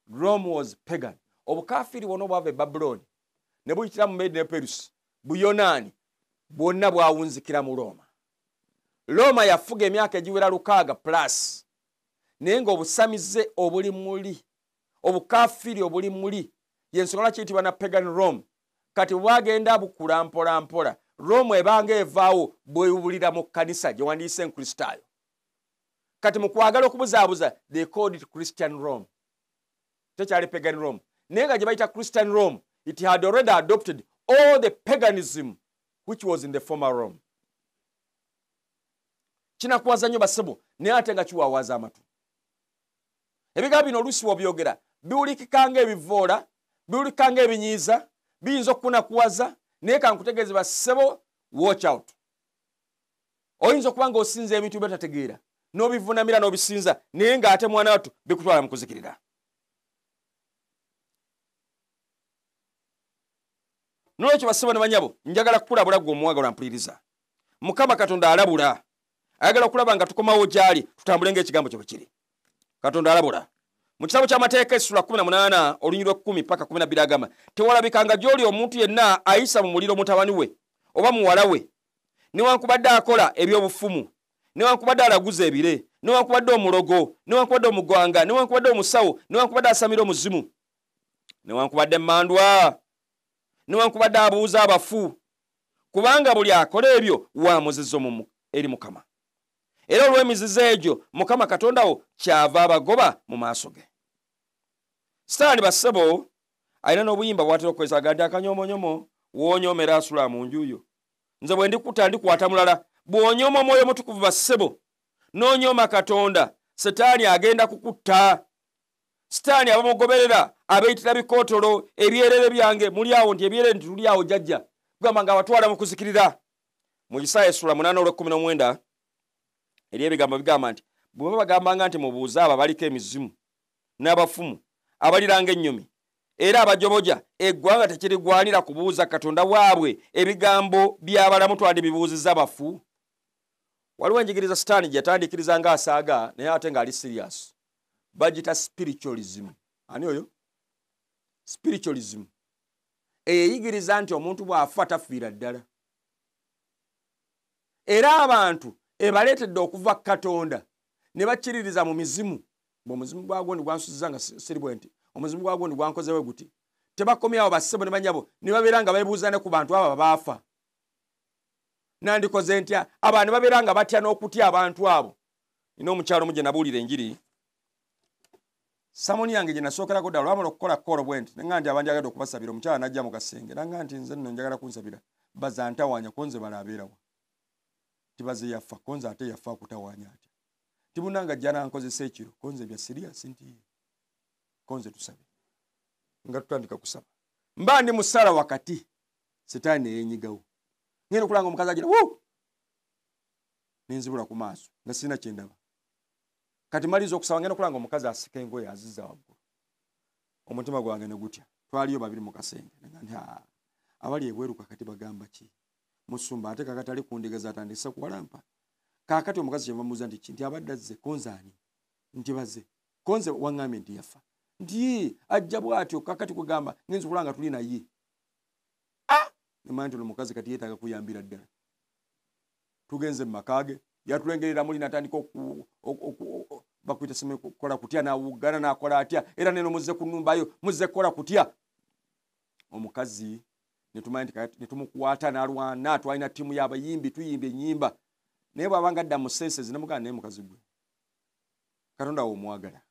Rome was pagan. Obukafiiri bwonna obwava e Babulooni ne buyitira mu Medi ne Perusi, Buyonaani bwonna bwawunzikira mu Rooma. Rooma yafuga emyaka egiwera 6 plus, naye ng'obusamize obuli muli, obukafiiri obuli muli, y'ensonga lwaki kiyitibwa na pagan Rome. Kati bwagenda bukula mpola mpola, Rome ebanga evaawo bwewubulira mu kkanisa gye wandiise Enkristaayo. Kati mu kwagala okubuzaabuza, they called it Christian Rome, tekyali pagan Rome. Naye nga gye bayita Christian Rome, it had already adopted all the paganism which was in the former Rome. Kinakuwaza nnyo bassebo, naye ate nga kiwawaaza amatu. Ebigambo bino oluusi bw'obyogera biwulikika ng'ebivoola, biwulikika ng'ebinyiiza, biyinza okukunakuwaza, naye kankutegeeze bassebo, watch out. Oyinza okuba ng'osinza ebintu by'otategeera n'obivuunamira n'obisinza, naye ng'ate mwana wattu bikutwala mu kuzikirira. Nolwekyo bassebo ne bannyabo, njagala kukulabula ggwe omuwagalwa mpuliriza. Mukama Katonda alabula, ayagala okulaba nga tukomawo gy'ali, tutambule ng'ekigambo kye bwe kiri. Katonda alabula. Mu kitabo ky'Amateeka essula 18 olunyiriri lw'ekkumi paka 12 agamba, tewalabikanga gy'oli omuntu yenna ayisa mu muliro mutabani we oba muwala we, newankubadde akola ebyobufumu, newankubadde alaguza ebire, newankubadde omulogo, newankubadde omugwanga, newankubadde omusawo, newankubadde asamira omuzimu, newankubadde emmandwa, newankubadde abuuza abafu, kubanga buli akola ebyo wa muzizo eri Mukama. Era olw'emizizo egyo Mukama Katonda wo kyava abagoba mu maaso ge. Sitaani bassebo alina n'obuyimba bw'atera okukozesa aga nti akanyomonyomo w'onyoomera asula mu nju yo. Nze bwe ndikuta ndikwata mulala. Bw'onyooma Omwoyo Omutukuvu bassebo n'onyooma Katonda, Setaani agenda kukutta. Sitaani abamugoberera abeeyitira bikootolo, ebyerere byange muli awo nti ebyerere nti tuli awo jjajja. Kugamba nga abatwala mu kuzikirira. Mu Isaaya essula 8:19 eri ebigambo bigamba nti bwe babagambanga nti mubuuze abo abaliko emizimu n'abafumu abaliranga ennyomi era abajoboja, eggwanga tekirigwanira kubuuza Katonda waabwe ebigambo by'abalamu twandibibuuzizza bafu. Waliwo enjigiriza Sitaani gye yatandikiriza ng'asaaga naye ate ng'ali serious. Bagita spiritualism. Ani oyo? Spiritualism. Eyigiriza nti omuntu bw'afa tafiira ddala. Era abantu ebaleetedde okuva Katonda ne bakkiririza mu mizimu. Omuzimu gwa gundi gwansuziza nga siri bwe nti, omuzimu gwa gundi gwankozewe guti. Tebakomyawo bassebo ne bannyabo ne babeera nga beebuuza ne ku bantu abo abaafa. Nandikoze ntya? Abantu babeera nga batya n'okutya abantu abo. Nina omukyalo omu gye nabuulira enjiri. Samoni yange gye nasookerako ddala olwamala okukola kkoolo bwe nti, ne ŋŋamba nti abandyagadde okubasabira, omukyala n'ajja mu kasenge. N'aŋŋamba nti nze nno njagala kunsabira. Baze antawaanya ko nze bala abeerawa. Tibaze yafa, ko nze ate yafa akutawaanya atya. Tibunanga ajja n'ankozesa ekiro, ko nze bya serious nti ko nze tusabe. Nga tutandika kusaba. Mba ndi mu ssaala wakati, Sitaani ne yeenyigawo. Ngenda okulanga omukazi agira wuu! Ne nzibula ku maaso nga sirina kye ndaba. Kati maliriza okusaba ngenda okulanga omukazi asika engoye azizza waggulu. Omutima gwange ne gutya. Twaliyo babiri mu kasenge. Ne ngamba nti, abali ebweru kakati bagamba ki? Musumba ate kakati ali ku ndiga z'atandise kuwalampa. Kaakati omukazi kye bamubuuza nti ki? Nti abadde azze, ko nze ani? Nti baze. Ko nze waŋŋambye nti yafa. Nti yee, ajja bw'atyo kakati kugamba ngenza okulaba nga tuli naye. Ne mmanya nti ono omukazi kati yeetaaga kuyambira ddala. Tugenze mu maka ge, yatulengerera muli n'atandika bakuyita simanyi kukola kutya, n'awuggana n'akola atya, era neno muzze ku nnumbayo, muzze kukola kutya. Omukazi ne tumanya nti kati ne tumukwata n'alwana, twalina ttiimu y'abayimbi, tuyimba ennyimba. Naye bw'aba nga adda mu senses ne mugamba naye mukazi gwe, Katonda wo omwagala,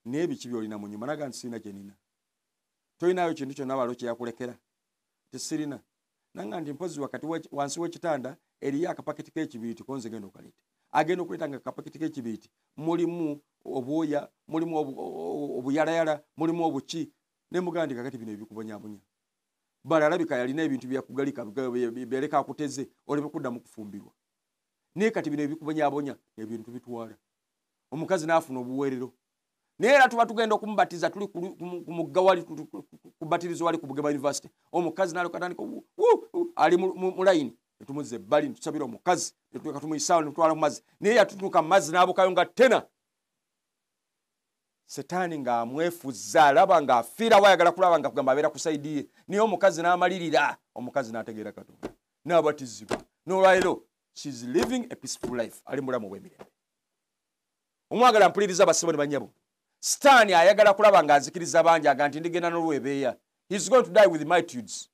naye biki by'olina mu nnyumba? N'agamba nti sirina kye nnina. Tolinayo kintu kyonna balo kye yakulekera? Nti sirina. Nanga nti mpozi wakati wansi w'ekitanda eriyo akapakiti k'ekibiriiti, ko nze genda okaleete. Agenda okuleeta nga akapakiti k'ekibiriiti mulimu obwoya, mulimu obuyalayala, mulimu obuki. Ne mugamba nti kakati bino ebikubonyaabonya. Bala alabika yalina ebintu byakugalika byaleka akuteze oleme kuddamu kufumbirwa. Naye kati bino ebikubonyaabonya ebintu bitwala. Omukazi n'afuna obuweerero. Naye era tuba tugenda okumubatiza tuli ku mugga wali, kubatirizo wali ku Bugema University. Omukazi n'alyoka atandika ali mu layini. Ne tumuzza ebbali, ne tusabira omukazi, ne tuleka tumuyisaawo, ne tumutwala mu mazzi. Naye yatutuuka mu mazzi n'abukayo nga tena. Setaani ng'amwefuza, alaba ng'afiirawo, ayagala kulaba nga kugamba abeera ku sayidi ye. Naye omukazi n'amalirira, omukazi n'ategeera Katonda, n'abatizibwa. N'olwaleero, she is living a peaceful life, ali mu bulamu obw'emirembe. Omwagala mpuliriza bassebo ne bannyabo. Sitaani ayagala kulaba ng'azikiriza bangi, aga nti ndigenda n'olwebeeya. He is going to die with multitudes.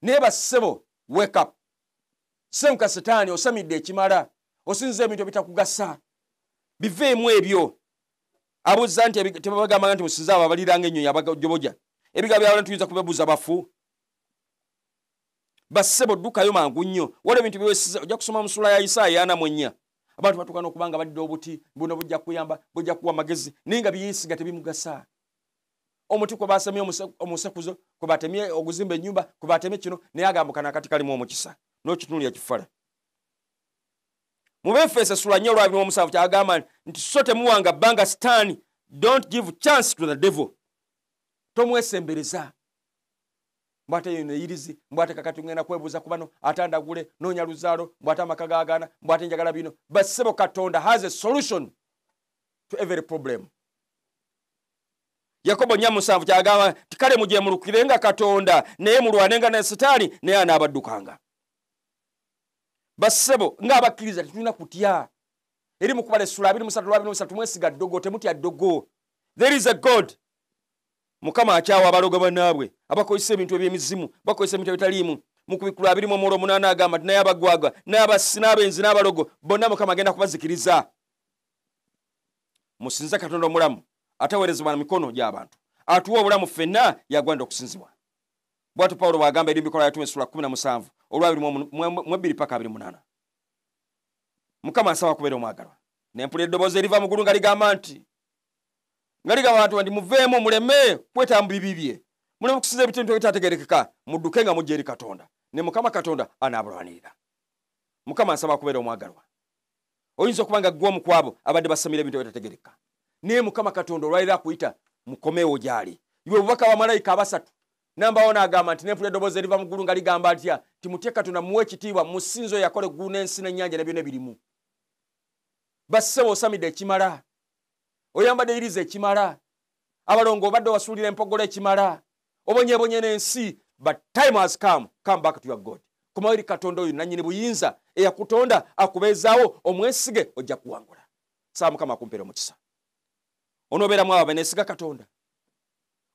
Naye bassebo, wake up. Senguka Sitaani, osamidde ekimala, osinza ebintu ebitakugasa. Biveemu ebyo. Abuuza nti tebabagambanga nti musinze abo abaliranga ennyonyi abajoboja. Ebigambo by'abantu tuyinza kubibuuza bafu. Bassebo ddukayo mangu nnyo. Waliwo ebintu byewesiza, ojja kusoma mu ssuula ya Isaaya 44. Abantu batuuka n'okuba nga badda obuti, buno bujja kuyamba, bujja kuwa magezi, naye nga byeyeesiga tebimugasa. Omuti kwe basemye omusekuzo, kwe batemye oguzimba ennyumba, kwe batemye kino, naye agamba kano akati kalimu omukisa. N'okitunuulira kifala. Mu Befeso essula 4:27 kyagamba nti so temuwanga bbanga Sitaani, don't give chance to the devil. Tomwesembereza. Mbwate yeno eyirizi, mbwate kakati ngenda kwebuuza ku bano, ate andagule, noonya luzaalo, mbwate amaka gaagaana, mbwate njagala bino. Bassebo Katonda has a solution to every problem. Yakobo 4:7 kyagamba nti kale mujeemulukirenga Katonda, naye mulwanenga ne Sitaani, naye anaabaddukanga. Bassebo ng'abakkiriza tetulina kutya. Eri mu Kubala essula 23:23 mwesiga ddogo, temutya ddogo. There is a God. Mukama akyawa abalogo bannaabwe, abakozesa ebintu eby'emizimu, bakozesa ebintu ebitaliimu. Mu kubikkulwa 28 agamba nti naye abagwagwa n'abassi n'abenzi n'abalogo bonna Mukama agenda kubazikiriza. Musinze Katonda omulamu ataweerezebwa na mikono gy'abantu, atuwa obulamu ffenna yagwanira okusinzibwa. Bw'atyo Pawulo bw'agamba eri Bikolwa By'Abatume essula 17 olwa 22 paka 28. Mukama nsaba kubeera omwagalwa. Ne mpulira eddoboozi eriva mu ggulu nga ligamba nti abantu nti muveemu muleme kwetaba mu bibi bye, muleme kusinza ebintu ebitategeerekeka, mudduke nga mujja eri Katonda, ne Mukama Katonda anaabalwanirira. Mukama nsaba kubeera omwagalwa. Oyinza okuba nga ggwe omu ku abo abadde basamira ebintu ebitategeerekeka, naye Mukama Katonda olwaliro akuyita mukomeewo gy'ali. Iwe obubaka bwa malayika abasatu nambawo n'agamba nti nempulira eddoboozi eriva mu ggulu nga ligamba ntya nti mutye Katonda, muwe ekitiibwa, musinze oyo yakola eggulu n'ensi n'ennyanja ne byonna ebirimu. Bassebo osamidde ekimala, oyambadde iriza ekimala, abalongo obadde wasuulira empogola ekimala, obonyeebonye n'ensi, but time has come, come back to your God. Komawo eri Katonda oyo nannyini buyinza eyakutonda akubeezaawo, omwesige ojja kuwangula. Saba Mukama akumpeere omukisa. Onoobeeramu abo abaneesiga Katonda,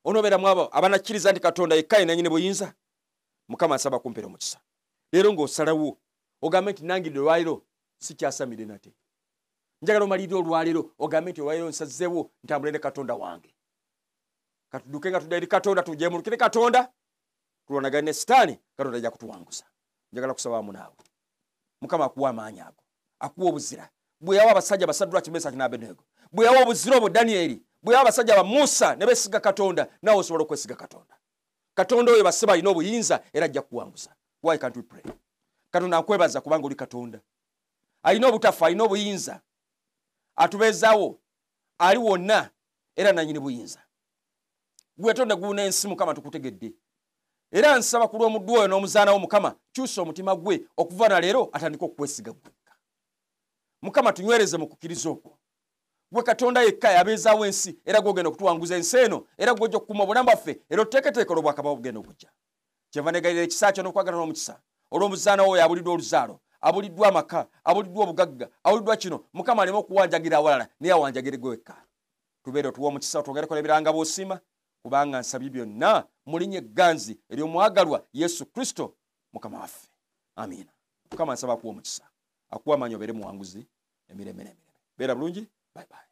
onoobeeramu abo abanakkiriza nti Katonda yekka ye nannyini buyinza. Mukama nsaba akumpeere omukisa. Leero ng'osalawo ogambe nti nangidde olwaleero sikyasamidde nate. Njagala omalirire olwaleero ogambe nti olwaleero nsazeewo ntambule ne Katonda wange. Katudduke nga tudda eri Katonda, tujeemulukire Katonda, tulwanagane ne Sitaani, Katonda ajja kutuwanguza. Njagala kusaba wamu naawe. Mukama akuwa amaanyi ago, akuwa obuzira. Bwe yawa abasajja ba Sadraki, Mesaki n'Abedenego, bwe yawa obuzira obwo Danyeri, bwe yawa abasajja ba Musa ne beesiga Katonda, naawe osobola okwesiga Katonda. Katonda oyo bassebo alina obuyinza era ajja kukuwanguza. Why can't we pray? Katonda nkwebaza kubanga oli Katonda alina obutafa, alina obuyinza, atubeezaawo, ali wonna era nannyini buyinza. Gwe Katonda gwe n'ensi Mukama tukutegedde. Era nsaba ku lw'omuddu oyo n'omuzaana wo Mukama, kyusa omutima gwe okuva na leero atandike okwesiga gwe. Mukama tunywereze mu kukkiriza okwo. Gwe Katonda yekka yabeezaawo ensi era gw'ogenda okutuwanguza ensi eno, era gw'ojja okukuuma obulamu bwaffe era otuteeketeekera obwakabaka obugenda okujja. Kyenva negayirira ekisa kyo n'okwagala n'omukisa olw'omuzaana wo oyo abuliddwa oluzaalo, abuliddwa amaka, abuliddwa obugagga, abuliddwa kino. Mukama aleme okuwanjagira awalala, naye awanjagire gwe wekka. Tubeere otuwa omukisa otwongereko n'ebiranga bw'osiima, kubanga nsabye byonna mu linnya egganzi ery'omwagalwa Yesu Kristo Mukama waffe. Amiina. Mukama nsaba akuwa omukisa, akuwa amaanyi obeere muwanguzi emirembe n'emirembe. Beera bulungi. Bye bye.